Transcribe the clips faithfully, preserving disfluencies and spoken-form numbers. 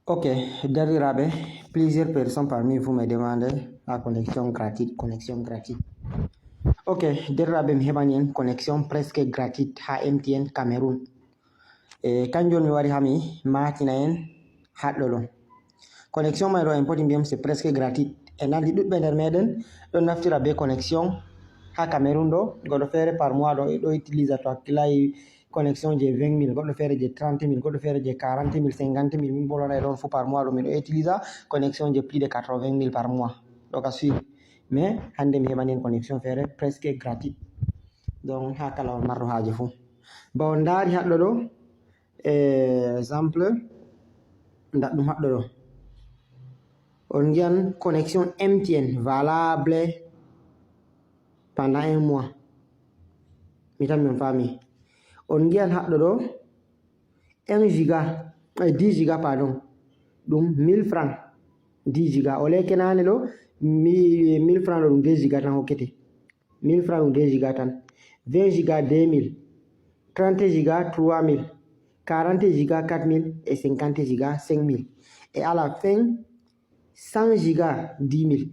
Ok, derɗiraaɓe, plusieurs personnes parmi vous me demandent la connexion gratuite, connexion gratuite. Ok, derɗiraaɓe, mi heɓani en connexion presque gratuite haa M T N Cameroun. E kanjum mi wari haa mi maatina en haɗɗo ɗo. Connexion may ɗo en poti mbi'am c'est presque gratuit. En andi ɗuɗɓe nder meɗen ɗon naftira be connexion haa Cameroun ɗo. Goɗɗo feere par mois ɗo, ɗo utilisa to hakkilaayi connexion je vingt mille, goɗɗo feere je trente mille, goɗɗo feere je quarante mille, cinquante mille. Min bo ɗon fuu par mois ɗo miɗo utilisa connexion je plus de quatre-vingt mille par mois. Ɗo ka suivi. Mais hande mi heɓani en connexion feere presque gratuit. Donc haa kala on marɗo haaje fuu. Ba on ndaari haɗɗo ɗo, eh, exemple, ndaɗɗum haɗɗo ɗo. On ngi'an connexion M T N valable pendant un mois. Mi tammi on faami. On ngi'an haɗɗo ɗo, un giga, eh, dix giga, pardon. Ɗum mille francs, dix giga. O lekke nane ɗo, mi, mille francs ɗo ɗum deux giga tan hokkete. Mille francs ɗum deux giga tan. Vingt giga, deux mille. Trente giga, trois mille. Quarante giga, quatre mille. Et cinquante giga, cinq mille. Et à la fin, cent giga, dix mille.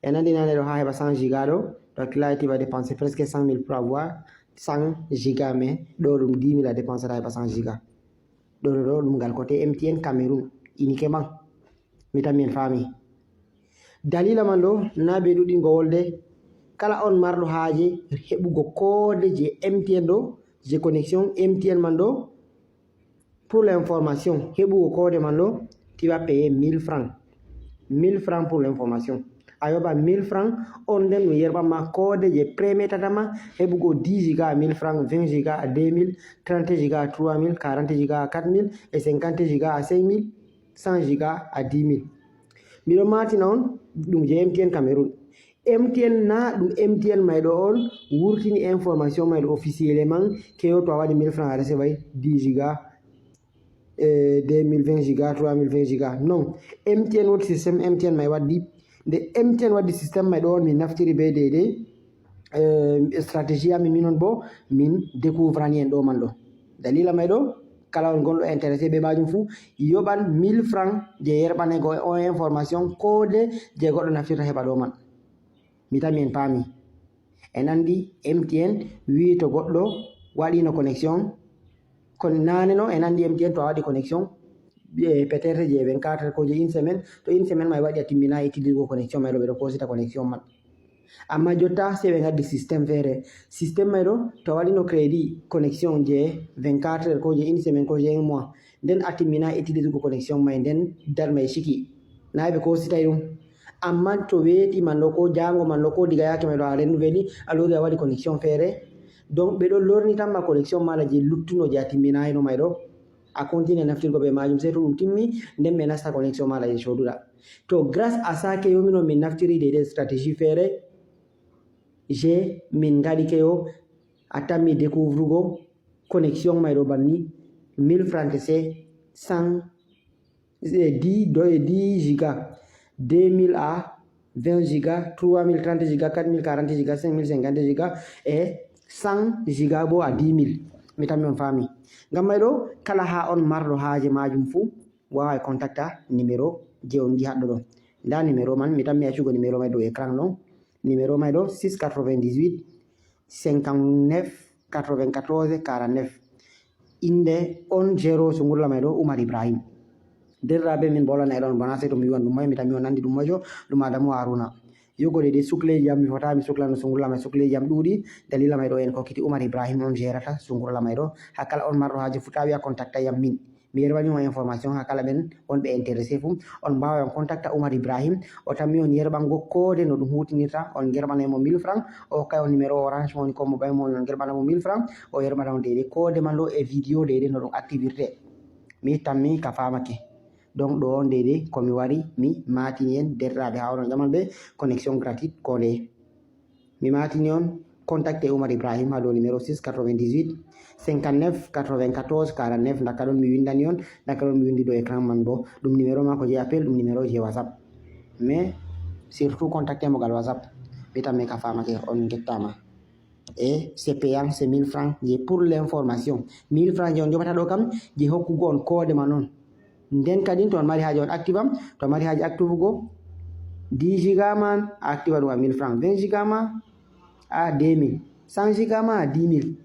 En andi nane ɗo haa heɓa cent giga ɗo, donc là, tu vas dépenser presque cent mille pour avoir cent giga, mais ɗo ɗum dix mille a dépensera heɓa cent giga. Ɗo, ɗo, ɗo, ɗum ngal côté M T N Cameroun, uniquement. Mi tammi en faami. Dalila man ɗo, na be ɗuɗɗingo wolde. Kala on marɗo haaje heɓugo koode je M T N ɗo, je connexion M T N man ɗo, pour l'information, heɓugo koode man ɗo, tu vas payer mille francs. Mille francs pour l'information. A yoɓa mille francs, on nden ɗum yerɓan ma koode je permetata ma heɓugo dix giga à mille francs, vingt giga à deux mille, trente giga à trois mille, quarante giga à quatre mille, et cinquante giga à cinq mille, cent giga à dix mille. Miɗo maatina on, ɗum je M T N Cameroun. M T N na ɗum M T N may ɗo on wurtini information may ɗo officiellement, keyo to a waɗi mille francs a recevay dix giga, eh, deux mille, vingt giga, trois mille, vingt giga. Non, M T N woodi système M T N may waddi. Nde M T N waddi système may ɗo on min naftiri be deydey, eh, stratégie amin minon bo min découvrani en ɗo man ɗo. Dalila may ɗo, kala on gonɗo intéressé be majum fu, yoɓan mille francs je yerɓanego o information koode je goɗɗo naftirta heɓa ɗo man. Mi tammi en paami. En andi M T N wi'i to goɗɗo waɗino connexion, kon nane no en andi M T N to a waɗi connexion, eh, peut-être je vingt-quatre heures ko je une semaine, to une semaine may waɗi a timmina e tilligo connexion may ɗo ɓe ɗo kosita connexion man. Amma jotta se ɓe ngaddi système feere. Système may ɗo to a waɗino crédit connexion je vingt-quatre heures ko je une semaine ko je un mois, nden a timmina e tilligo connexion may nden dat may ciki. Na ɓe kositay ɗum. Amma to weeti man ɗo, ko jaango man ɗo, ko diga yaake may ɗo, a renuveli, a lori a waɗi connexion feere. Donc, ɓe ɗo lorni tan ma connexion maɗa je luttuno je a timminayno may ɗo. A continue naftirgo be majum, sey to ɗum timmi, nden ɓe nasta connexion maɗa je soduɗa. To grâce à ça ke yomino min naftiri deydey stratégie feere, je min ngaɗi keyo, a tammi découvrugo connexion may ɗo banni, mille francs kese, cent eh, dix, do, eh, dix giga, deux mille à vingt giga, trois mille trente giga, quatre mille quarante giga, cinq mille cinquante giga, et cent giga bo à dix mille. Mi tammi on faami. Ngam may ɗo, kala haa on marɗo haaje majum fu, waaway contacta numéro je on ngi haɗɗo ɗo. Nda numéro man, mi tammi accugo numéro may dow écran ɗo. Numéro may ɗo, six quatre-vingt-dix-huit, cinquante-neuf, quatre-vingt-quatorze, quarante-neuf. Inde on zéro sungulla may ɗo Umar Ibrahim. Derɗiraaɓe, min bo wala na e ɗon bana sey to mi wi'an ɗum moy, mi tammi on nandi ɗum moyjo, ɗum Adamu Haruna. Yogo deydey sukleeji am, mi fota mi suklano sungulla may, sukleeji am ɗuuɗi, dalila may ɗo en kokkiti Umar Ibrahim on jerata sungulla may ɗo. Haa kala on marɗo haaje fu ta wi'a contacta yam min. Mi yerɓani on information haa kala ɓen wonɓe intéressé fu. On mbaawan on contacta Umar Ibrahim. O tammi on yerɓango koode no ɗum huutinirta. On yerɓanay mo mille francs. O hokkay on numéro Orange Money ko Mobile Money, on yerɓana mo mille francs. O yerɓana on deydey koode man ɗo e vidéo deydey no ɗum activirte. Mi tammi ka faamake. Donc ɗo on deydey ko mi wari mi maatini en derɗiraaɓe haa onon ƴaman ɓe connexion gratuite koode. Mi maatini on, contacte Umar Ibrahim haa dow numéro six quatre-vingt-dix-huit, cinquante-neuf, quatre-vingt-quatorze, quarante-neuf. Ndaka ɗon mi windani on, ndaka ɗon mi windi dow écran man bo. Ɗum numéro maako je appel, ɗum numéro je WhatsApp. Mais surtout contacte mo gal WhatsApp. Mi tammi ka faamake, on ngettaama. Et c'est payant, c'est mille francs, je pour l'information. Mille francs je on joɓata ɗo kam, je hokkugo on koode man on. Nden kadi to on mari haaje on active am, to on mari haaje active go dix giga man a active ɗum à mille francs, vingt giga ma à deux mille, cent giga ma à dix mille.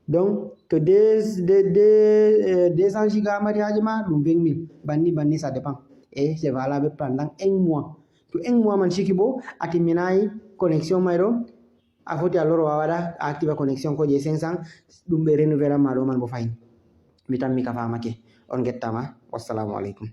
Donc to deux deux deux cents giga mari haaje ma ɗum vingt mille, banni banni ça dépend. Et c'est valable pendant un mois. To un mois man ciki bo a timminayi connexion may ɗo, a foti a loro a waɗa a active connexion ko je cinq cents, ɗum ɓe renouvelan ma ɗo man bo fahin. Mi tammi ka famake. On gettama. Wassalamu alaikum.